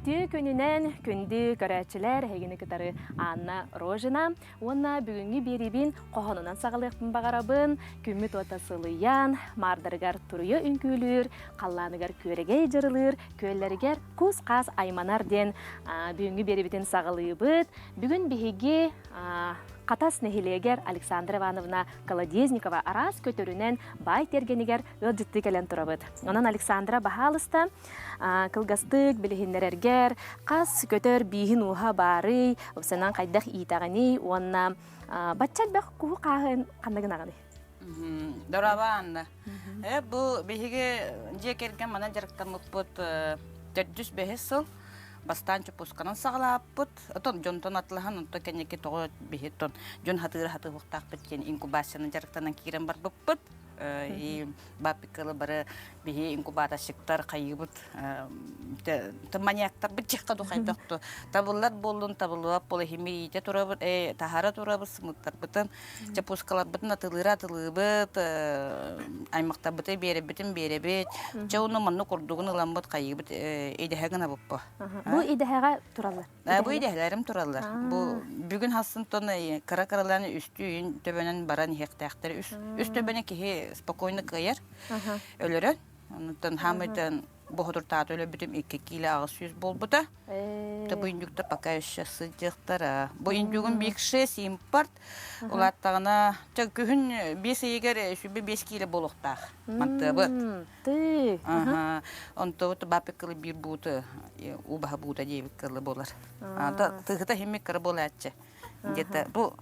Үтүө күнүнэн күндү көрөөччүлэр, эһигини кытары Анна Рожина уонна бүгүҥҥү биэриибин хоһоонунан саҕалыахпын баҕарабын. Күммүт уота сылыйан, маардарыгар туруйа үҥкүүлүүр, халлааныгар күөрэгэй дьырылыыр, күөллэригэр кус-хаас айманар диэн бүгүҥҥү биэриибитин саҕалыыбыт. Бүгүн биһиги Хатас нэһилиэгэр Александра Ивановна Колодезникова араас көтөрүнэн баай тиэргэнигэр ыалдьыттыы кэлэн турабыт. Онон Александра баһаалыста кылгастык билиһиннэрэргэр хас көтөр бииһин ууһа баарый, ыксанан хайдах иитэҕиний уонна бачча элбэх куһу хааһын ханна гынаҕыный? Дорообо, Анна. Бу биһиги дьиэ кэргэн манан дьарыктаммыппыт төрдүс бэһис сыл. Бастаан чоппусканан саҕалааппыт. Отон дьонтон атлаһан, онтон кэнники тоҕо биһи дьон хатыыра хатыһыахтаахпыт диэн инкубацияны дьарыктанан киирэн барбыппыт. И баппиккалы бары биһи инкубаторщиктар хайыыбыт маньяктарбыт дьиэххэ духайдахту табыллар буоллун табыллыбат буол иһими иитэ турабыт таһара турабыт сымыттарбытын чапускаларбытын атылыыра атылыыбыт аймахтарбытын биэрэбитин биэрэбит чэ уну маннык курдугун ыламмыт хайыыбыт идэһэ гынабыппа бу идэһэҕэ тураллар Бу идэһэлэрим тураллар. Бу бүгүн хассынтон кыра-кыралаан үстүү төбөнөн баран иһиэхтээхтэр. Үс, үс төбөнү киһи спокойно кыайар. Өлөрөн. Онтон хаамыйтан бу хотуртааты өлөрбүтүм 2 киилэ 800 буолбута. Та бу индюктар пока еще сылдьыахтара. Бу индюгун бик 6 импорт. Улааттаҕына күһүн 5 ыйыгар 25 киилэ буолуохтаах. Мантыабыт. Ты. Онтубут баппыккылы биир бууты убаһа буута диэбит кылы буолар. Тыһыта химик кыра буолааччы. Где-то бу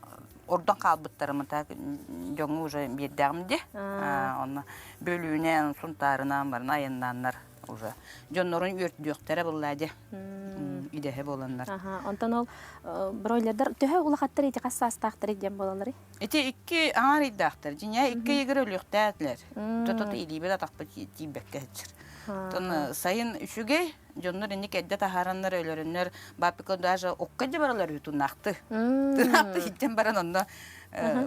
ордон хаалбыттарым так дьоҥҥо уже биэрдэҕим дии. Онно бөлүүнэн, сунтаарынан баран айаннааннар уже дьоннорун үөрдүөхтэрэ буллаа дии. Идэһэ буоланнар. Онтон ол бройлердар төһө улахаттар ити хас саастаахтар диэн буолалларый? Ити икки аҥаар ыйдаахтар. Дьиҥэ икки ыйыгар өлүөхтээтилэр. Тото илиибит атахпыт тиийбэккэ сылдьар. Оттон сайын үчүгэй, дьоннор инник эрдэ таһаараннар өлөрөннөр баппика даже окко дьэ баралар үһү туннаахты. Тынаахты иттэн баран онно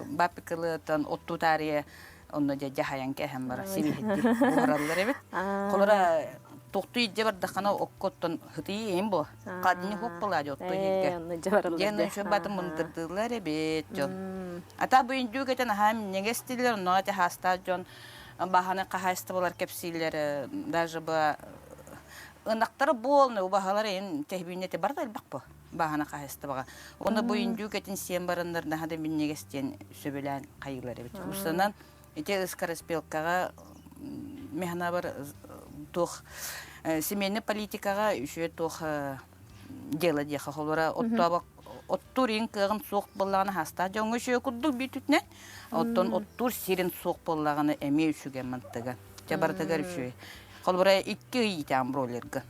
баппикалыттан оттуу таарыйа онно дьэ дьаһайан кэһэн бара сибиһитти буһараллар эбит. Холора тохту идде бардаххана окко оттон хытыйы иһин бу. Хадни хоппалаа дьотто иһиргэ. Диэн үчү батын мындырдыылар эбит дьон. Ата бу индюк этен аһаа минньигэс дииллэр, онно ати хаастаах дьон баһаны хаһаайыстыбалар кэпсииллэр даже бы ынахтара буолны убаһалар эйин тэһбииннэти бар да элбэх бу баһаны хаһаайыстыбаҕа. Онно бу индюк этин сиэн бараннар наһаа да минньигэс диэн сөбүлээн хайыылар эбит. Усанан Ити скороспелкаҕа механабар туох семейный политикаҕа үчүгэй туох дело диэхэ холура оттообок оттуур иин кыаҕын суох буоллаҕына хаастаах дьоҥҥо үчүгэй курдук бүйтүтүнэн оттон оттуур сирин суох буоллаҕына эмиэ үчүгэй мантыга дьэ барытыгар үчүгэй холобура икки ый иитэҕин бройлерга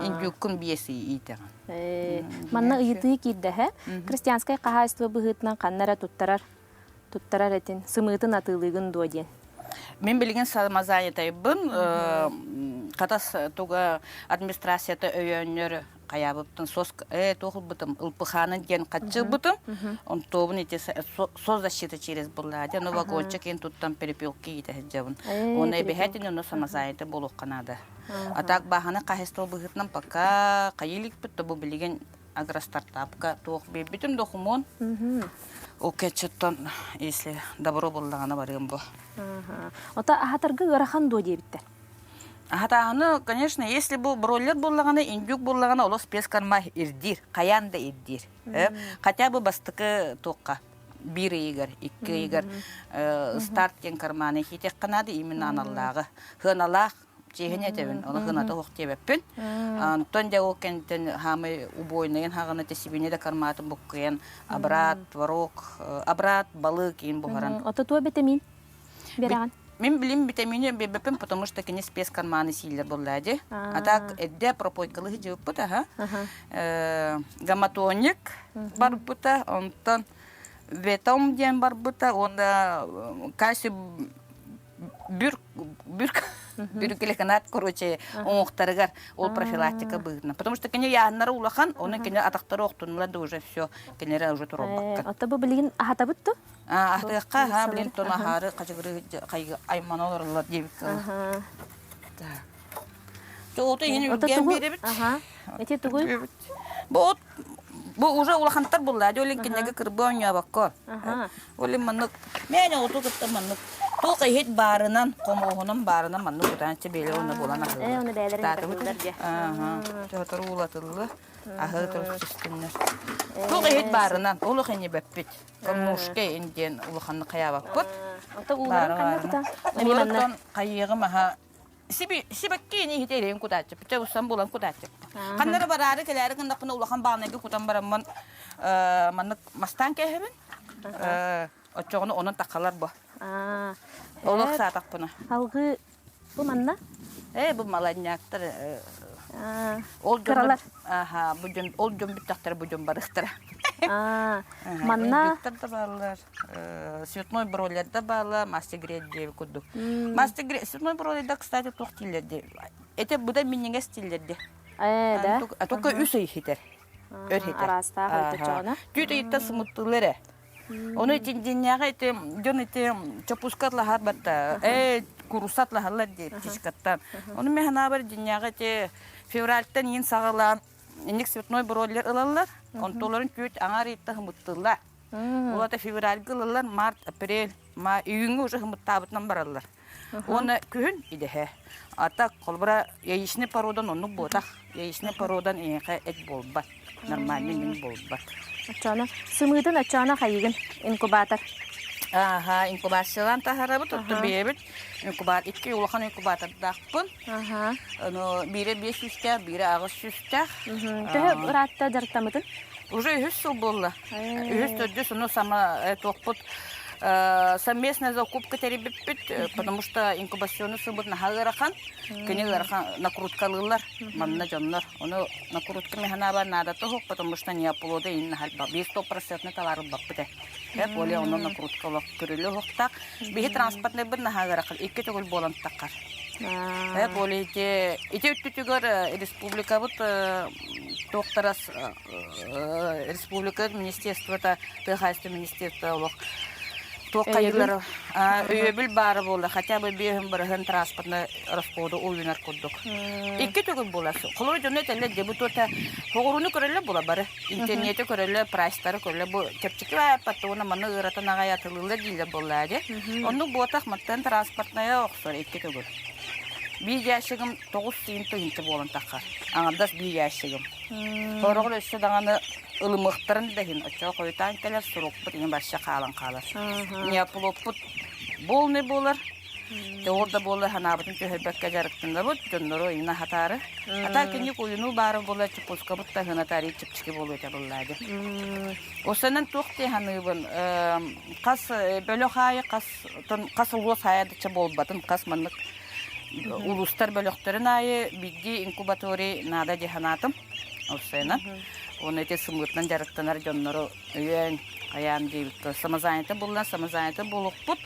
индюккун биэс ый иитэҕин манна ыйытыы киирдэһэ крестьянскай хаһаайыстыба быһыытынан ханна эрэ туттарар туттарар этин, сымыытын атыылыыгын дуо диэн. Мин билигин самозанятайбын. Хатас туга администрацията өйөөннөр хайаабыптын сос туох ылбытым ылпыхаанын диэн хаччы ылбытым. Онтуобун ити соцзащита через буллаа диэн вагончик ин туттан перепелки иитэ сылдьабын. Уонна эбэһээтин ону самозаняты буолуохха наада. А так баһаны хаһыстыба быһыытынан пока хайыы иликпит то бу билигин агростартапка туох биэрбитим докумуон. Ол кэтчеттон если добро буллаҕына барыам бу. Ото аһатарга ыарахан дуо диэбиттэр. Аһатааһыны, конечно, если бу бройлер буллаҕына, индюк буллаҕына, олох спецкорма ирдиир, хайаан да ирдиир. Хотя бы бастакы туохха биир ыйыгар, икки ыйыгар старт диэн карманы иитиэххэ наада именно аналлааҕы. Сыаналаах чиэһин этэбин, ону сыаната суох диэбэппин. Онтон дьэ ол кэнниттэн хаамай убойнайын хаҕына тесибини да кармаатын буккуйан абрат, творог, абрат, балык иин буһаран. Ото туо битамин бераҕын? Мин билим витамини биэрбэппин, потому что кини спецкарманы сииллэр буолла дии. А так эрдэ пропойкалы сылдьыбыппыт аха. Гаматоник барбыта, онтон ветом диэн барбыта, уонна кальций бүр бүр бүрүкүлеканат короче оҥоохтарыгар ол профилактика быһыытынан потому что кини яаннара улахан оны кини атахтара охтунулар да уже все кинилere уже туруорбакка Ото бу билигин аһатабыт ту? Аһатыахха аһа билин тон аһаары хачыгыры аймана олороллор диэбит кылы. Так. Ото иһин үргээн биэрэбит. Ити тугуй? Бу от бу уже улахантар булла. Дьолин кинеге кырбы оонньообокко. Олин маннык мээнэ оту кытта маннык туох иһит баарынан, хомуоһунан баарынан маннык кутаанча бээлэр онно буолан аһыллар. Э, оны бээлэрин кытыллар дьэ. Ага. Төһөтөр уулатыллы. Аһы түстүннэр. Туох иһит баарынан, олох иннибэппит. Кормушка диэн улаханнык хайаабаппыт. Ото ууларын ханна кута? Ууларыттан хайыаҕым аха сибэкки ини иһит эрэйин кутааччы. Чэ усан булан кутааччы. Ханнары бараары кэлээри гыннахпына улахан баанайга кутан бараммын маннык мастаан кээһэбин. Оччоҕуна онон таххалар бу. Олох саатахпына. Алгыы Бу манна? Ээ, бу маланньаактар ол дьон аха, бу дьон ол дьон бүттэхтэрэ бу дьон барыахтара. Манна да бааллар, цветной бройлер да баалла, мастер грейд диэби курдук. Мастер грейд, цветной бройлер да, кстати, туох дииллэр дии. Это буда минньигэс дииллэр дии. Ээ, да. А только үс ый хитэр. Өр хитэр. Араастаах өтөчөҕүнэ. Түүт ыйыттан сымыттыылар ээ. Ону итиннээҕи ити дьон ити чоппуска атлаһар батта ээ курусат атлаһаллар дии птичкаттан. Ону мен санаабар дьиннээҕи ити февральтан иин саҕалаан инник цветной бройлер ылаллар. Онтуларын түүт аҥаар ыйытта хымыттыллар. Ол ата февральга ылаллар, март, апрель, ма июньҥа уже хымыттаабытынан бараллар. Уонна күһүн идэһэ. А так холобура яичный породан оннук буотах. Яичный породан эйиэхэ эт буолбат. Нормальный мин буолбат. Оччоно сымыытын оччоно хайыгын инкубатор. Аха, инкубациялаан таһарабыт, оттон бэйэбит инкубатор икки улахан инкубатордаахпын. Аха. Ону биирэ биэс сүүстээх, биирэ аҕыс сүүстээх. Төһө ыраатта дьарыктаммытын? Уже үһүс сыл буолла. Үһүс төрдүс ону сама туохпут совместная закупка тэрийбиппит, потому что инкубационный сылбыт наһаа ыарахан. Кини ыарахан накруткалыыллар манна дьоннор. Ону накрутка механаба надо тоһук, потому что неоплода ин наһаа биир стопроцентный товар ылбаппыт э. Более ону накрутка олох көрүлү оһохтаах. Биһи транспортнайбыт наһаа ыарахан, икки төгүл буолан таххар. Э, более ити ити өттүтүгэр республикабыт туохтара республика министерствота тыа хаһаайыстыба министерствота олох туох хайыылар өйөбүл баара буолла хотя бы биэһин бырыһын транспортный расходу уйунар курдук икки төгүл буолар холобур дьону этэллэр дьэ бу туота хоҕурууну көрөллөр була бары интернети көрөллөр прайстары көрөллөр бу чэпчэки баайаппат уонна маны ыаратан аҕай атылыыллар дииллэр буоллаа дии оннук буотах мантан транспортная охсор икки төгүл биир ящигым тоҕус сыйын тыһыынча буолан таххар аҥардас биир ящигым Сороҕор өссө даҕаны ылымыахтарын да иһин, оччоҕо хойутаан кэлэр сурукпут иһин барша хаалан хаалар. Неоплоппут полный буолар. Ол да буолар санаабытын түһэрбэккэ дьарыктанабыт, дьоннору ыйына хатаары. Ата киник уйунуу баара буолар чупускабыт да ыһына чыпчыки буолуо этэ быллаады. Осанан туох дии саныыбын, хас бөлөх аайы хас хас улуус аайы да буолбатын, хас маннык Улуустар бөлөхтөрүн аайы биирдии инкубаторий наада дии санаатым. Уопсайынан. Уонна ити сымыытынан дьарыктанар дьоннору өйөөн, хайаан диэбиккэ самозанятый буллан самозанятый буолуохпут.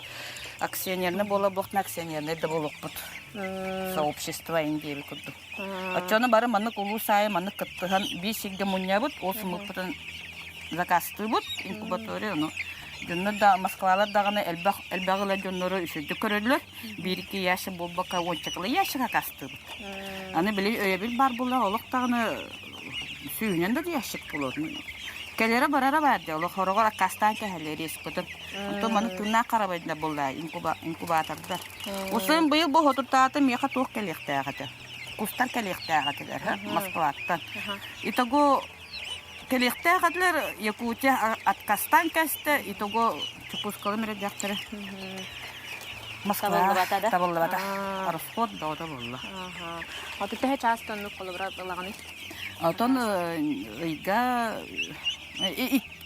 Акционерный буола буохтун акционерный да буолуохпут. Сообщество ин диэбит курдук. Оччону бары маннык улуус аайы маннык кыттыһан биир сиргэ мунньабыт, ол сымыыппытын заказтыыбыт инкубатория ону дьоннор да Москвалар даҕаны элбэх элбэх ыла дьоннору үчүгэйдик көрөллөр. Биир-икки ящик буолбакка уончакылы ящик акаастыыбыт. Аны били өйөбүл баар буолла олох даҕаны сүүһүнэн да ящик буолуо. Кэлэрэ барара баар дии олох хороҕор аккаастаан кэһэллэр респытын. Онтон маны тыыннаах харабайда буолла инкубатордар. Усын быйыл бу хотуртаата миэхэ туох кэлиэхтээх этэ. Кустар кэлиэхтээх этилэр Москваттан. Итого Кэлиэхтээх этилэр Якутия отказтаан кэстэ, итого чоппуускалым эрэдээктэрэ Москва Табыллыбата да? табыллыбата. Расход бөҕөтө буолла. Оту төһө чаас тоннук холобура ылаҕыный? Отон ыйга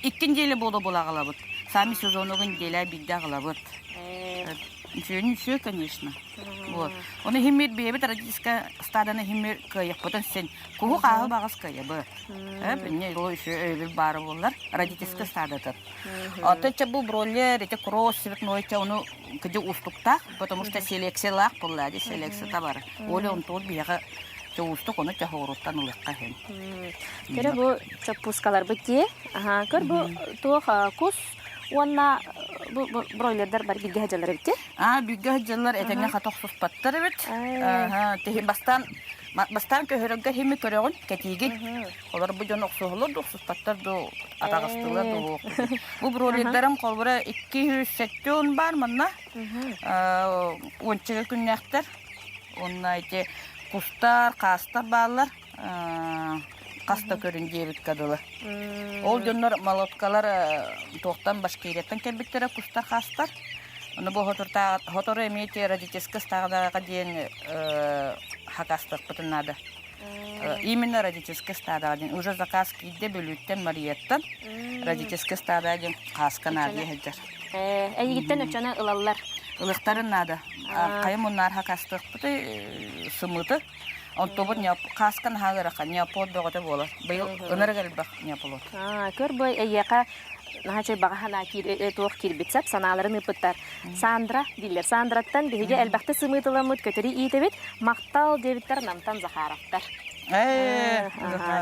икки неделя буола буола аҕалабыт. Сами сезонугу неделя биирдэ аҕалабыт. Үчүгүн үчүгэй, конечно. Вот. Оны химмир бэйэбит родительская стаданы химмир кыайыахпытын син. Куһу хааһы баҕас кыайабыт. Инне ол еще өйөбүл баара буоллар родительская стадата. Оттон чэ бу бройлер ити кросс цветной чэ ону кыдьы уустуктаах, потому что селекциялаах буолла ди селекцията бар. Оля онтуор биһиэхэ чэ уустук ону чэ хоруттан ылыахха иһин. Көрө бу чоппуускаларбыт дии. Аха, көр бу туох кус уонна бу бройлердар бар бииргэ сылдьаллар эбит Аа, бииргэ сылдьаллар этэҥҥэ хата охсуспаттар эбит. Аха, тиһи бастаан. Бастаан көһөрөргө хими көрөҕүн, кэтиигин. Олор бу дьон охсуһулар да охсуспаттар да атаҕастыылар да Бу бролердарым холбура 270 бар манна. Уонча күннээхтэр. Онно ити кустар, хаастар бааллар. Хас да көрүн диэбиккэ дылы. Ол дьоннор молоткалар туохтан Башкирияттан кэлбиттэрэ кустар хаастар. Ону бу хотору эмиэ ити родительскай стадаҕа диэн хакастыахпытын наада. Именно родительскай стадаҕа диэн уже заказ киирдэ Бүлүүттэн Марияттан родительскай стада диэн хааска наадыйа сылдьар. Эйигиттэн оччону ылаллар. Ылыхтарын наада. Хайа муннаар хакастыахпыты сымыты. Онтубут хааска наһаа ыарахан неоплод бөҕөтө буолар. Быйыл ынырык элбэх неоплод. Көр бу эйиэхэ наһаа үчүгэй баҕа санаа туох киирбит сап санааларын ыыппыттар. Сандра дииллэр. Сандраттан биһиги элбэхтэ сымыытыламмыт көтөрү иитэбит. Махтал диэбиттэр Намтан Захаровтар.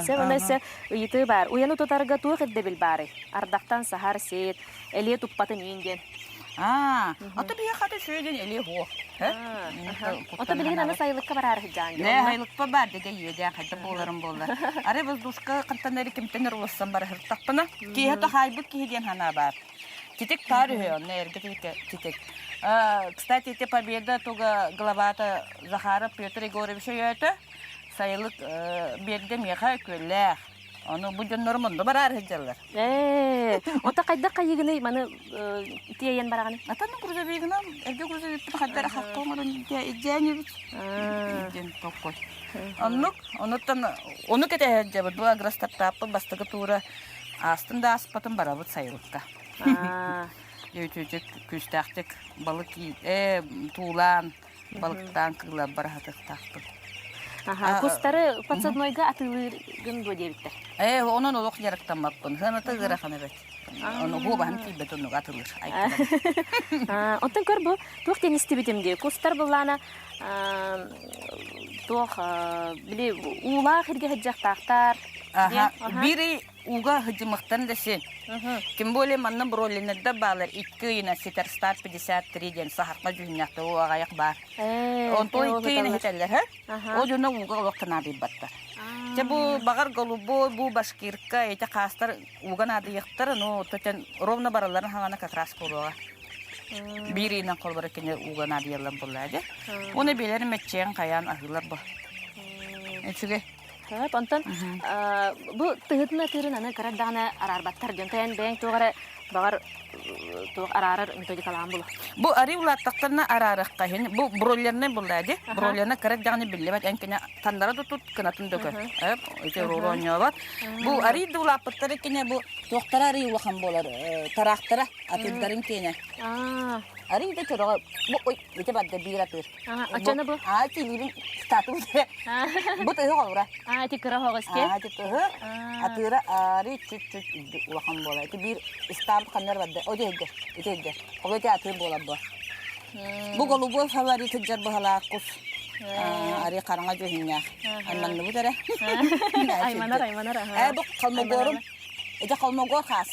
Сөп онно өссө ыйытыы баар. Уйаны тутарга туох ирдэбил баарый? Ардахтан саһар сир, элиэ туппатын иин диэн. Аа, ото биһиэхэ хата үчүгэй диэн элиэ суох. Ото билигин аны сайылыкка бараары сылдьаан Нэ, сайылыкка бар деге иэдээн хайда буоларым буоллар. Арай воздушка хантан эрэ кимтэн эрэ улассан бара сырыттахпына, киэһэ тохайбыт киһи диэн санаа баар. Титик таар үһү, онно эргэ титик. Кстати, ити Победа туга главата Захаров Петр Егорович өйөөтө, сайылык биэрдэ миэхэ күөллээх. Ону бу дьоннорум онно бараары сылдьаллар. Ээ, ото хайдах хайыгыный маны тиэйэн бараҕыный? Атан грузовигынан, эргэ грузовикпын хайдах хакка оҥорон илдьээн диэн токкой. Оннук, онуттан ону кэтэһэрдьэбит бу агростартаппыт бастакы туура аастын да ааспатын барабыт сайылыкка. Үтүөтүк күүстээхтик балык туулаан балыктаан кыыларбар аһатыахтаахпын. Аха, кустары подсаднойга атыылыыргын дуо диэбиттэр. Ээ, онон олох дьарыктаммаппын. Сыаната ыарахан эбит. Ону буобаһым тиийбэт оннук атылыыр. Оттон көр бу туох диэн истибитим дии. Кустар былаана туох били уулаах иргэ сылдьахтаахтар. Аха, биир ууга сыдьымахтан да син. Тем более манна броллинердар баалар икки ыйынан ситэр Стар 53 диэн саһархай дьүһүннээх уу аҕайах баар. Онтон икки ыйынан ситэллэр, һэ? Ол дьоно ууга олох наадыйбаттар. Дьэ бу баҕар голубой, бу башкирка эти хаастар ууга наадыйыахтар, ну тотен ровно баралларын хаҥана как раз буолуоҕа. Биир ыйынан холбора кини ууга наадыйаллар буоллаа дьэ. Уонна билэр мэччиэн хайаан аһыылар бу. Үчүгэй. Сөп, онтон бу тыһытын атыырын аны кыра даҕаны араарбаттар диэн тайан бэйэҥ туох эрэ баҕар туох араарар методикалаан булу. Бу арыы улааттахтарына араарыахха иһин бу бройлернай буллаа ди. Бройлерна кыра даҕаны биллибэт эн кини тандара да тут кынатын да көр. Ити оруолу Бу арыы да улааппыттары кине бу туохтара арыы улахан буолар тараахтара атыырдарын киэнэ. Арыы да чороҕо бу ой Ити барда биир атыыр. Оччону бу? Аа, тилиибин тату Бу тыһы холура. Аа, ити кыра хоҕус ке? Аа, ити тыһы. Атыыра аары чуть-чуть улахан буола. Ити биир ыстаабыт ханнар барда. О дьэйдэр, ити өйдер. Ол ити атыыр буолар бу. Бу голубой фаворит сылдьар быһалаах кус. Ари хараҥа дьүһүннээх. Айманныбыт эрэ. Айманар, айманар. Ээ, бу холмогорум Ити холмогор хаас.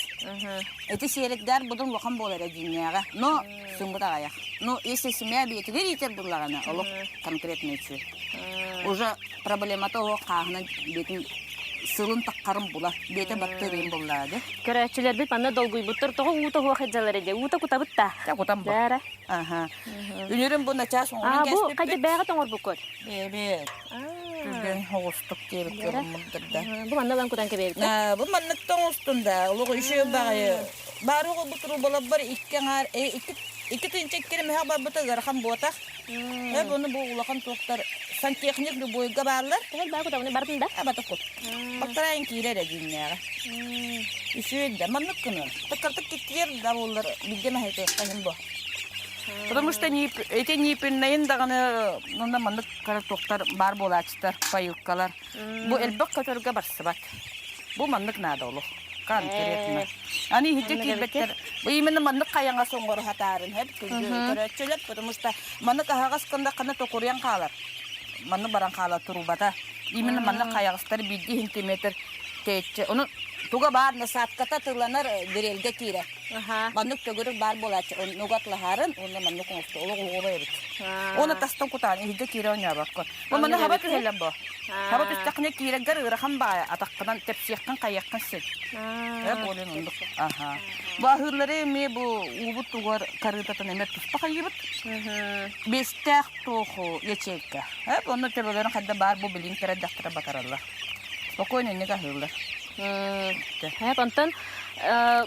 Ити сиэрикдэр будун улахан буолар эдьииннээҕэ. Но сыммыт аҕайах. Ну, если семья биэтигэр иитэр буллаҕына, олох конкретный үчүгэй. Уже проблемата оһох хааһынан биэтин сылын таххарын була. Биэтэ баттыырын буллаа дии. Көрөөччүлэрбит манна долгуйбуттар тоҕо уута уох дьалар эдэ. Уута кутабыт да. Та кутан бу. Аха. Үнүрүн бу начаас оҥорон А бу хайда бээҕэ тоҥорбуккут? Бэбэ. Түргэн оҕустук диэбит көрүммүттэр да. Бу манна ылан кутан кэбиэбит. Бу маннык тоҥустун да, олох үчүгэй баҕайы. Бары бу трубаларбар икки аҥаар, икки икки тыынча икки мөһөх барбыта ыарахан буотах. Э буну бу улахан туохтар сантехник любойга бааллар. Тэһэл баа кутабыны бартын да? Абата кут. Бактарайын киирэр эдьииннээҕэ. Үчүгэй да, маннык гынан. Таккартык киттиер да буоллар билгэ маһайтыахха бу. Потому что эти ниппельнайын даҕаны онно маннык туохтар баар буолааччытар, поилкалар. Бу элбэх көтөргө барсыбат. Бу маннык наада олох. Конкретно. Аны иһитэ киирбэттэр. Бу именно маннык хайаҥа соҥгор хатаарын хэп көрөөччүлэр, потому что маннык аһаҕас кында хана токуруйан хаалар. Маннык баран хаалар турубата. Именно маннык хайаҕастар биирдии сантиметр тэйиччи. Ону Туга баар насадката тылланар дирелгэ киирэр. Маннык төгүрүк баар буолааччы. Оннуга атлаһарын, уонна маннык оҥосто. Олох оҕуруо эбит. Уонна тастан кутаан иһирдьэ киирэ оонньообокко. Бу маны хаба түһэллэр бу. Хаба түстэххинэ киирэргэр ыарахан баайа атаххынан тэпсиэххин хайыаххын син. Э буолун оннук. Аха. Бу аһыыллары эмиэ бу уубут тугар карыытатын эмиэ туспа хайыыбыт. Биэстээх туоху ячейка. Э онно төбөлөрүн хайда баар бу билин кэрэ дьахтара батараллар. Спокойно инник аһыыллар. Һээп, онтон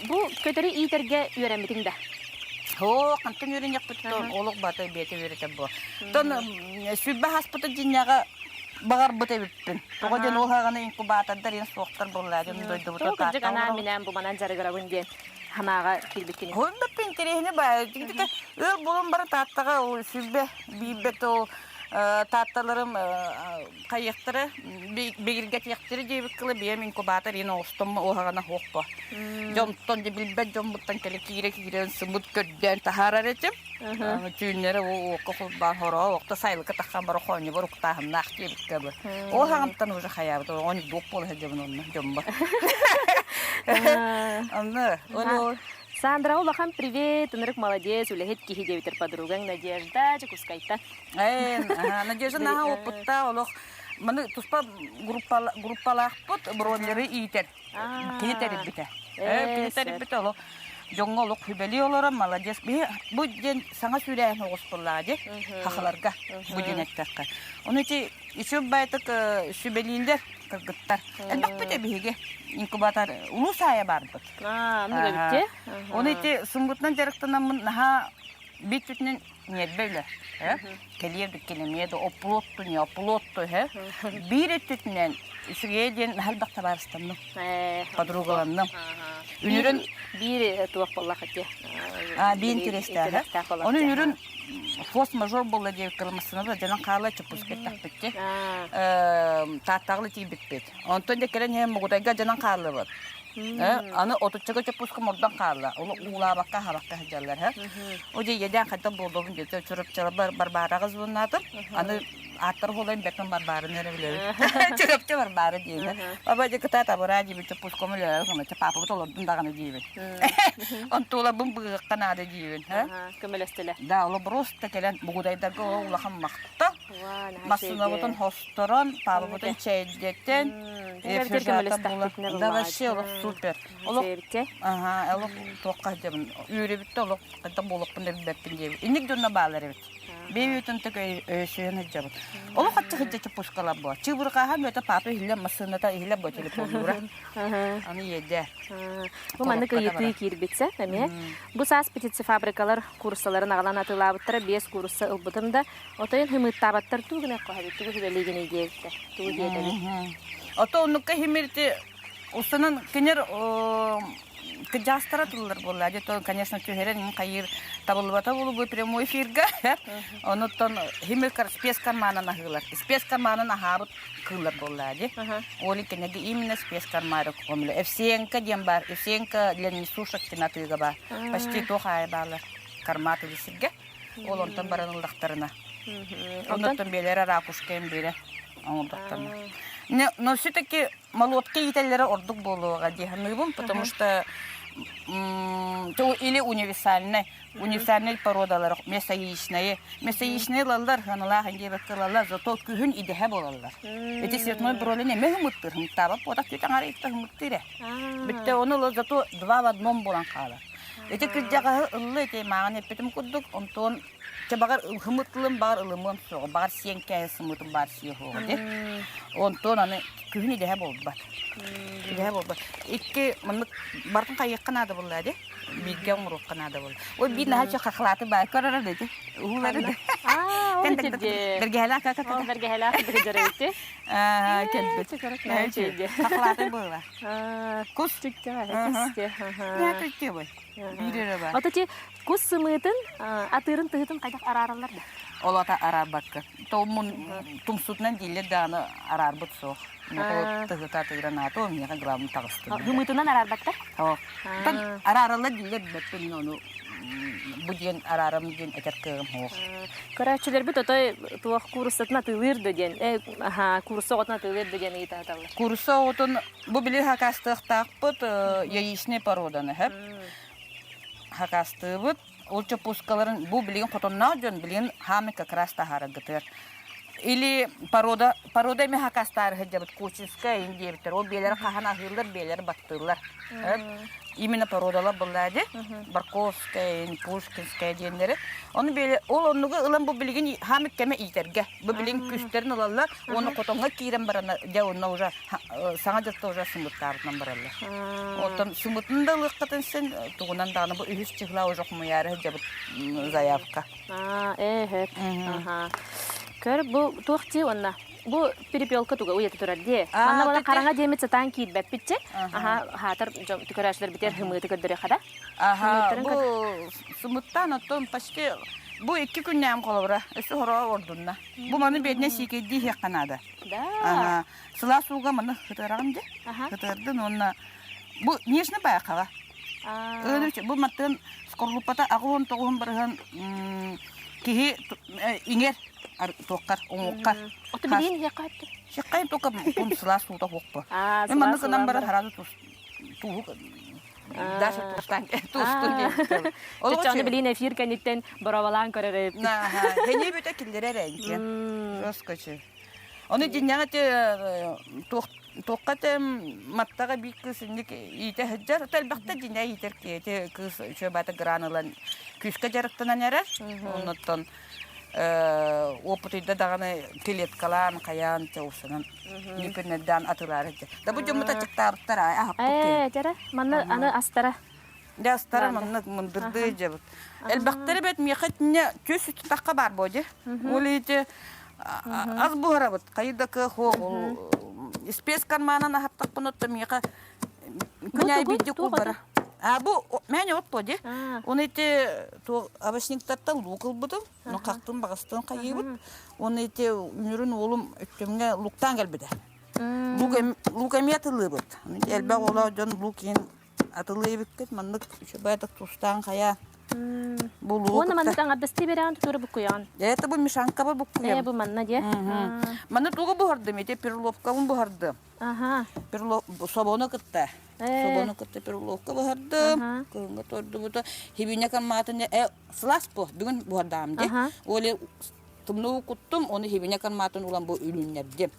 бу көтөрү иитэргэ үөрэммитиҥ да? Оо, хантан үөрэниэхпит олох бата бэйэтэ үөрэтэр буо. Тон сүлбэ хаспыта дьиннэҕэ баҕарбыт эбиппин. Тоҕо диэн ол хаҕаны инкубатордар ин суохтар буолла дьон дойдубута Тоҕо кырдьык анаан-минээн бу манан дьарыгырабын диэн санааҕа киирбиккиний? Хойбаппын интэриэһинэ баа. Ыал булан бары Тааттаҕа ол сүлбэ биирбэт ол Таатталарым хайыахтара бигиргэтиэхтэрэ диэбит кыла биэм инкубатор иин оҕустум уоһаҕана суохпа. Дьонтон дьэ билбэт дьоммуттан кэлэ киирэ-киирэн сымыт көрдөөн таһаарар этим. Түүннэри уокка холбоон хороо уокта сайылыкка таххан бара хоонньубар уктааһыннаах диэбиккэ бы. Уоһаҕымтан уже хайаабыт оҕону дуок буола сылдьабын онно дьоммор. Онно ол Сандра улахан привет, ынырык молодец, үлэһит киһи диэбитэр подругаҥ Надежда Дьокуускайтан. Надежда наһаа опыттаах олох маны туспа группалаахпыт броннеры иитэр кини тэрийбитэ. Кини тэрийбитэ олох дьоҥҥо олох сүбэлии олорон молодец. Бу диэн саҥа сүүрээһин оҕуспуллаа дии хахаларга бу диэн эттэххэ. Ону ити үчүгэй байтык сүбэлииллэр кыргыттар. Элбэхпит биһиги инкубатор улуус аайы баарбыт. Ону ити сымбытынан дьарыктанаммын наһаа биир түтүнэн ньиэрбэ үлэ кэлиэр да кэлимиэ да оплотту не оплотту э биир өттүтүнэн үчүгэйэ диэн наһаа элбэх табаарыстанным подругаланным үнүрүн биир туох буоллах ити биир интэриэстээх ону үнүрүн форс-мажор буолла диэбит массыынада дьанан хаала чоппуска эттэхпитти тааттаҕылы тиийбиппит онтон дьэ кэлэн иһэн Мугудайга дьанан хааллыбыт Аны отуччака чоппуска мордон хаалла. Ол уулаабакка аһабакка сылдьаллар. О дьэ ийэдээн хайдах буолуобун диэтэ Чурапчылар Барбараҕа звоннаатым. Аны ааттар буолайын бэртэн Барбараны эрэ билэбин. Чурапчы Барбара диэбит. Баба дьэ кытаат абыраа диэбит чоппускам үлэлэр гына папабыт олордун даҕаны диэбит. Онтуоларбын быыһыахха наада диибин. Көмөлөстүлэр. Да, оло просто кэлэн Бугудайдарга ол улахан махта. Массыынабытын хосторон, паабабытын чэйдэтэн, да вообще олох супер. Олох аха, олох туохха дьабын үөрүбүттэ олох хайдах буолуохпун да билбэппин диэбит. Инник дьонно баалар эбит. Бэйбүтүн так өйөсүйэн сылдьабыт. Олох аччык сылдьа чоппускалар буо. Чыыбырҕааһа мүөтэ папа иһиллэ массыыната иһиллэ буо телефоннуура. Аны иэдэ. Бу маннык ыйытыы киирбитсэ эмиэ. Бу саас птицефабрикалар кууруссаларын аҕалан атыылаабыттара биэс куурусса ылбытым да Отойун хымыыттаабаттар туу гына хоһобит тугу сүбэлиигиний диэбиттэр тугу диэтэбит Ото оннукка химирти устанан кинер кыдьаастара тыллар буолла дьэ то конечно түһэрэн хайыр табыллыбата буолу прямой эфирга онуттан химир спецкарманан аһыылар спецкарманан аһаабыт кыыллар буолла дии Оли кинеги именно спецкармары комле Евсеенко диэн бар Евсеенко для несушек диэн атыыга бар почти туох аайы баалар карматы сиргэ Ол онтон баран ыллахтарына. Оннуттан биэлэр ракушка биэрэ оҥордохторуна. Но все-таки молотка иитэллэрэ ордук буолуоҕа дии саныыбын, потому что или универсальный, универсальный породалар мясо яичные. Мясо яичные ылаллар, ханалаах диэбэккэ ылаллар, зато күһүн идэһэ буолаллар. Эти цветной бролин эмэ хымыттыр, хымыттаабат буотах түөт аҥара икки хымыттыр ээ. Бүттэ ону ыла зато два в одном буолан хаалар. Ити кырдьаҕаһы ылла ити мааҕын эппитим курдук, онтон чэ баҕар ылһымыт ылым, баҕар ылымыам суоҕа, баҕар сиэн кээһи сымыытым баар сиэ суоҕа дии. Онтон аны күһүн идэһэ буолбат. Идэһэ буолбат. Икки маннык барытын хайыахха наада буолла дии. Бииргэ оҥоруохха наада буолла. Ой биир наһаа чэ хахлааты баар көрөр да ити. Уһулары да. Аа, ол итирде. Бэргэһэлээх как Ол бэргэһэлээх кыдьарабыты. Аа, кэлбит. Хахлааты буолла. Кус. Ото ти кус сымыытын атыырын тыһытын хайдах араараллар да? Ол ата араарбакка. Толмун тумсутунан дииллэр даҕаны араарбыт суох. Тыһыта атыыран аата ол миэхэ главный таҕыстым. Хымыытынан араарбаттар? Тан араараллар дииллэр бэттэн ону. бу диэн араарам диэн этэр кыаҕым суох. Көрөөччүлэрбит отой туох кууруссатын атыылыыр да диэн, аха, куурусса оҕотун атыылыыр да диэн ыйытааталлар. Куурусса оҕотун бу били хакастыахтаахпыт яичный породаны хөп. Хакастыыбыт. Ол чоппуускаларын бу билигин хотонноох дьон билигин хаамы как раз таһаараргытыгар. Или порода, порода эми хакастаары сылдьабыт Кучинская ин диэбиттэр. Ол биэлэри хаһан аһыыллар, биэлэри баттыыллар. Именно породалар быллаа ди. Барковская, Пушкинская диэннэри. Ону биэлэ ол оннугу ылан бу билигин хаамык кэмэ иитэргэ. Бу билигин күстэрин ылаллар, уонна хотоҥҥо киирэн баран дьэ онно уже саҥа дьылта уже сымыттаабытынан бараллар. Оттон сымытын да ылыаххытын син тугунан даҕаны бу үһүс чыһыла уже хомуйаары сылдьабыт заявка. Ээ, Көр, бу туох дии уонна бу перепелка туга уйата турар дии. Манна була хараҥа диэмит сатаан киирбэппитчи. Аха, хаатар дьон көрөөччүлэр битэр хымыыты көрдөрүөххэ да. Аха, бу сымыттаан оттон почти бу икки күннээн холобура өссө хороо ордунна. Бу маны биэдинэ сиикэйдии иһиэххэ наада. Да. Сылаас ууга маны хытыараҕын дии. Хытыардын уонна бу нежный байахаҕа. Бу маттыын скорлуппата аҕыһын тоҕуһун барыһан киһи иҥэр туоххар уҥуоххар. Ото билиин иһиэххэ өттү. Сиккай тока пун сылаас суута хуохпа. Мен маннык гынан баран харааны тууһу Даша туустаан туустун диэн. Ол билиин эфир кэнниттэн боровалаан көрөр эбиппит. Хэнии бүтэ киллэрэр эҥкиэн. Роскочу. Ону дьиннэҕэ те туохха те маттаҕа биир кыыс инник иитэ сылдьар. Элбэхтэ дьиннэ иитэр киһи кыыс үчүгэй баата гран ылан күүскэ дьарыктанан эрэр. Оннуттан опытыйда даҕаны клеткалаан хайаан чаусанан нүкүннэрдээн атылаары Да бу дьоммут аччыктаабыттар аһаппыт Ээ, дьэрэ, манна аны астара. Дьэ астара манна мындырдыы дьэбит. Элбэхтэр эбэт миэхэ итиннэ түс үтүтахха баар буо дьэ. Ол ити ас буһарабыт. Хайы да кыах ол испиэс карманан аһаттахпын отто миэхэ күнәй бидди кулбара. А бу мэн от по дьэ. Оны ити овощниктартан лук ылбытым. Оны хахтын бағыстын хайыыбыт. Оны ити үнүрүн уолум өттүмҥэ луктаан кэлбитэ. Лук эмиэ атылыыбыт. Элбэх оҕолоох дьон лук иһин атылыыбыккыт маннык үчүгэй тустаан хайа бу лугу Уонна маннык аҥардастыы бэрэҕин тутууру буккуйаҕын. Это бу мешанкаба буккуйам. Э, бу манна диэ. Манна тугу буһардым? Ити перловкабын буһардым. Аха. Перлов собону кытта. Собону кытта перловка буһардым. Кыһыҥҥа тордубута. Хибине кармаатын э сылаас бу бүгүн буһардаам ди. Оли тымныы куттум, оны хибине кармаатын улан бу үлүннэрдим.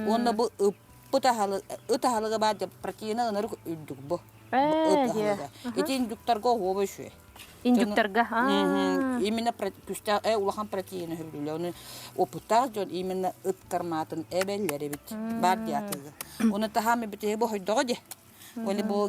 Уонна бу ыппыт аһылык, ыт аһылыга баар деп протеина ынырык үрдүк бу. Ыт аһылыга. Ити индюктарга оһуоба үчүгэй. Индюктарга. Именно күстээх улахан протеина хөбүлүлэ. Оны опыттаах дьон именно ыт кармаатын эбэллэр эбит. Бар диатыга. Оны таһаам эбит бу хойдоҕо ди. Оли бу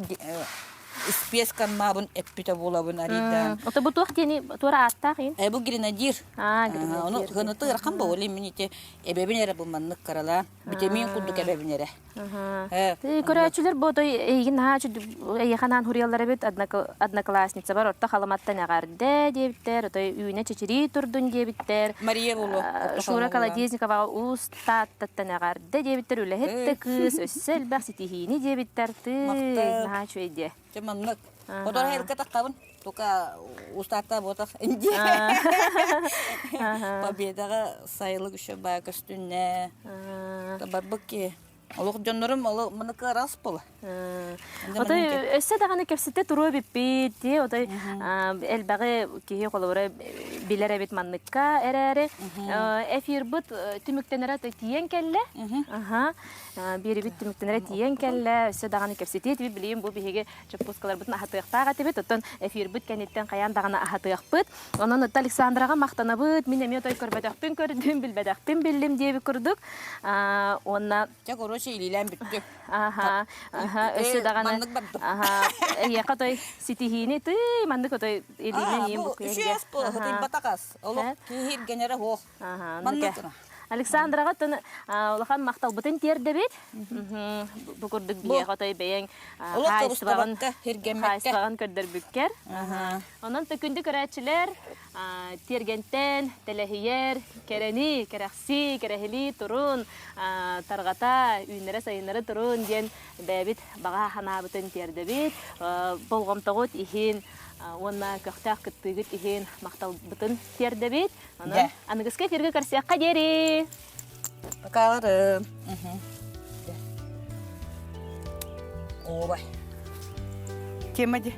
испиэс кармаабын эппитэ буолабын арийдаан. Ото бу туох диэни туора ааттаах ин? Э бу гренадир. Аа, гренадир. Ону хыныты ырахан бу оли мин ити эбэбин эрэ бу маннык каралаан. Битэмиин курдук эбэбин эрэ. Көрөөччүлэр бу отой эйигин наһаа эйиэхэ анаан хуруйаллар эбит одноклассница бар орто халаматтан эҕэрдэ диэбиттэр отой үүнэ чэчирии турдун диэбиттэр Мария буолуо Шура Колодезниковаҕа уус Тааттаттан эҕэрдэ диэбиттэр үлэһит да кыыс өссө элбэх ситиһиини диэбиттэр тыы наһаа үчүгэй диэ Дьэ маннык Отор хайырка таххабын тука устаатта буотах инди Победаҕа сайылык еще баа көстүннэ барбык ки олох дьоннорум оло маны кыарас була Отой өссө даҕаны кэпсэтэ туруо эбиппит дии отой элбэҕи киһи холобура билэр эбит манныкка эрээри эфирбыт түмүктэнэрэ тиийэн кэллэ аха биэрибит түмүктэнэрэ тиийэн кэллэ өссө даҕаны кэпсэтиэ этибит билигин бу биһиги чоппуускаларбытын аһатыахтаах этибит оттон эфирбит кэнниттэн хайаан даҕаны аһатыахпыт онон отто Александраҕа махтанабыт мин эмиэ отой көрбөтөхпүн көрдүм билбэтэхпин биллим диэбит курдук уонна Чэ, короче, илиилээн бүттүм. Аха, аха, өссө даҕаны. Маннык бардым. Аха, эйиэхэ отой ситиһиини тыы, маннык отой илиинэн иин буккуйан Үчүгэй ас буола, хытыйбатах ас. Олох киһи иргэнэрэ суох. Аха, маннык. Александраҕа тын улахан махталбытын тиэрдэбит. Бу курдук биһиэхэ отой бэйэҥ хаайыстыбаҕын хаайыстыбаҕын көрдөрбүккэр. Онон төкүндү көрөөччүлэр тиэргэнтэн тэлэһийэр кэрэни кэрэхсии, кэрэһилии турун, тарҕата, үүннэрэ-сайыннара турун диэн бэйэбит баҕа санаабытын тиэрдэбит. Болҕомтоҕут иһин. Уонна көхтөөх кыттыыгыт иһин махталбытын тиэрдэбит. Онон аныгыскы эфиргэ көрсүөххэ диэри! Пока-ларым. Ой. Тема ди.